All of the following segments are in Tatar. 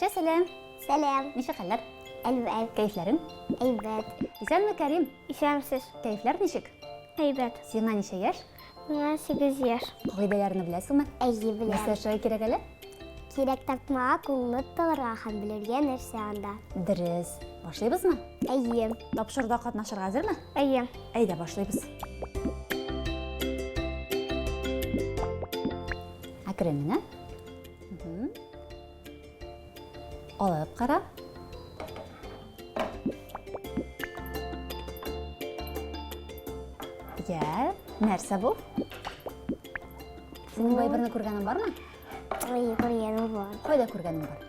Гайшә, сәлам. Сәлам. Ничек хәлләр? Әйбәт. Кәефләрең? Әйбәт. Исәнме, Кәрим? Исәнмесез. Кәефләр ничек? Әйбәт. Сиңа ничә яшь? Миңа 8 яшь. Кагыйдәләрне беләсеңме? Әйе, беләм. Нәрсә эшләргә кирәк әле? Кирәк тартмага кулны тыгырга һәм белергә нәрсә анда. Дөрес. Башлыйбызмы? Әйе. Тапшыруда катнашырга әзерме? Әйе. Әйдә, башлыйбыз. Әкрен генә. Алып кара. Я, нәрсә бу? Синең бу әйберне күргәнең бармы? Ой, күргәнем бар. Кайда күргәнең бар?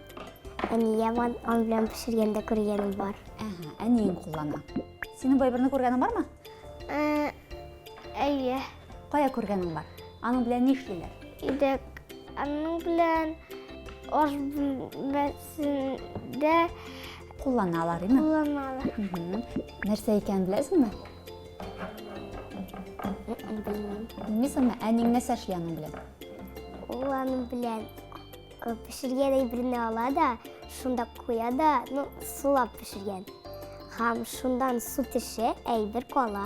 Әнием ан белән пешергәндә күргәнем бар. Әһә, әниең куллана. Синең бу әйберне күргәнең бармы? Э, әйе. Кая күргәнең бар? Аның белән нишлиләр? Өйдә аның белән аш бүлмәсендә кулланалар, име? Кулланалар. Нәрсә икәнен беләсеңме? Белмим. Белмисеңме? Әниң нәрсә эшли аның белән? Ул аның белән э, пешергән әйберне ала да, шунда куя да, ну, сулап пешергән. Һәм шундан су төшә, әйбер кала.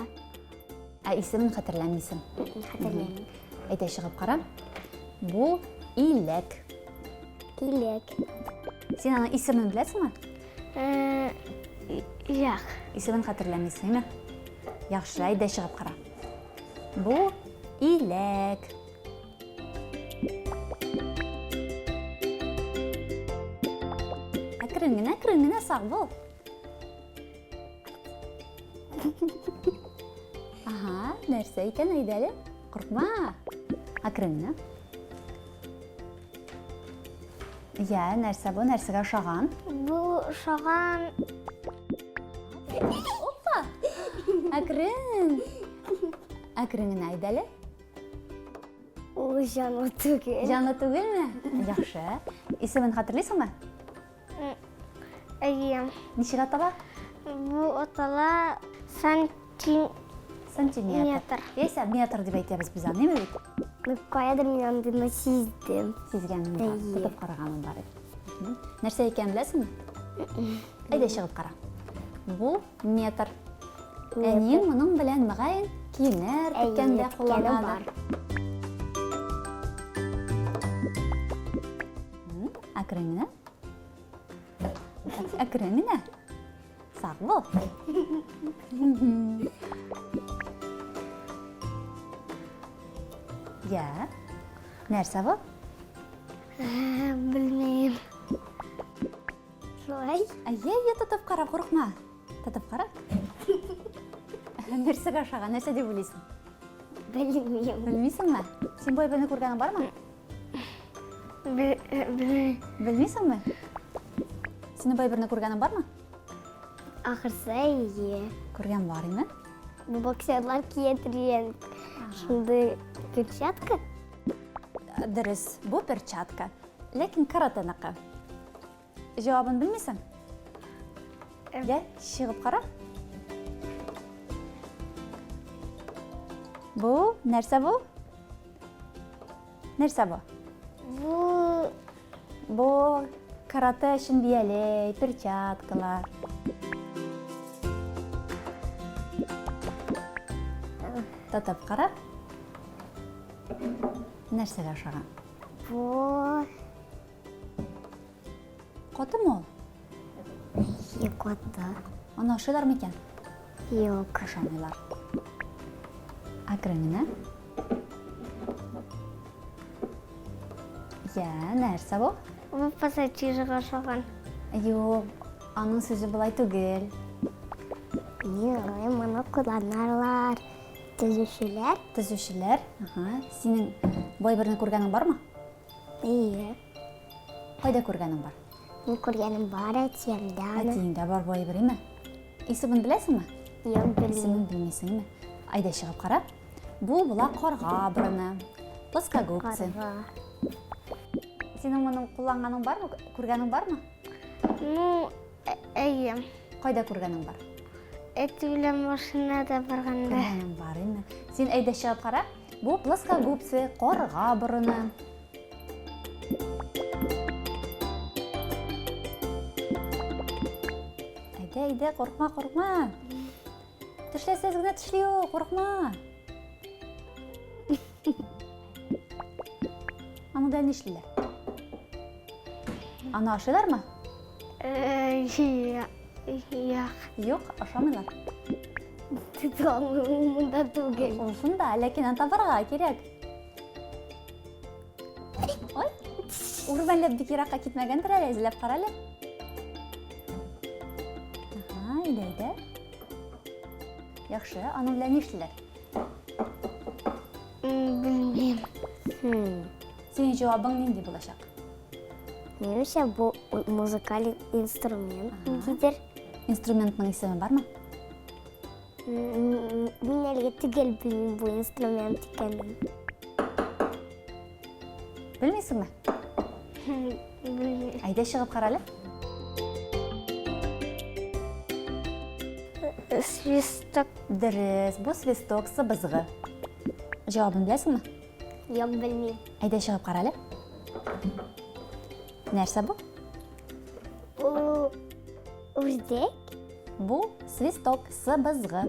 Ә исемен хәтерләмисең? Хәтерләмим. Әйдә чыгып кара. Бу иләк. Иләк. Син аның исемен беләсеңме? Э, юк. Исемен хәтерләмисеңме? Яхшы, әйдә чыгып кара. Бу иләк. Әкрен генә, әкрен генә сак бул. Ага, нәрсә икән, әйдә әле. Куркма. Әкрен генә. Я, нәрсә бу, нәрсәгә ошаган? Бу ошаган. Опа! Әкрен. Әкрен генә әйдә әле. Ул җанлы түгел. Җанлы түгелме? Яхшы. Исемен хәтерлисеңме? Әйе. Ничек атала? Бу атала сантиметр. Сантиметр. Яисә метр дип әйтәбез без аны, әйме бит? Ну, каядыр мин андыйны сиздем. Сизгәнең бар, тотып караганың бар. Нәрсә икәнен беләсеңме? Әйдә чыгып кара. Бу метр. Әниең моның белән мөгаен киемнәр теккәндә кулланадыр. Әкрен генә. Әкрен генә. Сак бул. Я. Нәрсә бу? Белмим. Шулай? Әйе, әйе, тотып кара, курыкма. Тотып кара. Нәрсәгә ошаган, нәрсә дип уйлыйсың? Белмим. Белмисеңме? Син бу әйберне күргәнең бармы? Белмим. Белмисеңме? Синең бу әйберне күргәнең бармы? Ахырсы әйе. Күргән бар име? Бу боксерлар кия торган шундый перчатка. Дөрес, бу перчатка. Ләкин каратэныкы. Җавабын белмисең? Йә, чыгып кара. Бу нәрсә бу? Нәрсә бу? Бу Бу каратэ өчен бияләй, перчаткалар. Тотып кара. Нәрсәгә ошаган? Бу Катымы ул? Юк, каты. Аны ашыйлар микән? Юк. Ашамыйлар. Әкрен генә. Я, нәрсә бу? Бу пассатижга ошаган. Юк, аның сүзе болай түгел. Юк, моны кулланалар. Төзүчеләр. Төзүчеләр. Ага. Синең бу әйберне күргәнең бармы? Әйе. Кайда күргәнең бар? Мин күргәнем бар әтиемдә аны. Әтиеңдә бар бу әйбер, име? Исемен беләсеңме? Юк, белмим. Исемен белмисеңме? Әйдә чыгып кара. Бу була карга борыны. Плоскогубцы. Карга. Синең моны кулланганың бармы? Күргәнең бармы? Ну, әйе. Кайда күргәнең бар? Әти белән машинада барганда. Күргәнең бар инде. Син әйдә чыгып кара. Бу плоскогубцы, карга борыны. Әйдә, әйдә, куркма, куркма. Тешләсәз генә тешли ул, куркма. Аны да нишлиләр? Аны ашыйлармы? Юк. Юк, ашамыйлар. Тота алмыйм, монда түгел. Ул шунда, ләкин аны табарга кирәк. Ой, үрмәләп бик еракка китмәгәндер әле, эзләп кара әле. Ага, әйдә, әйдә. Яхшы, аның белән нишлиләр? Белмим. Синең җавабың нинди булачак? Минемчә, бу музыкаль инструмент ниндидер. Инструментның исеме бармы? Мин әлегә төгәл белмим бу инструмент икәнен. Белмисеңме? Белмим. Әйдә чыгып кара әле. Свисток. Дөрес, бу свисток сыбызгы. Җавабын беләсеңме? Юк, белмим. Әйдә чыгып кара әле. Нәрсә бу? Бу үрдәк. Бу свисток, сыбызгы.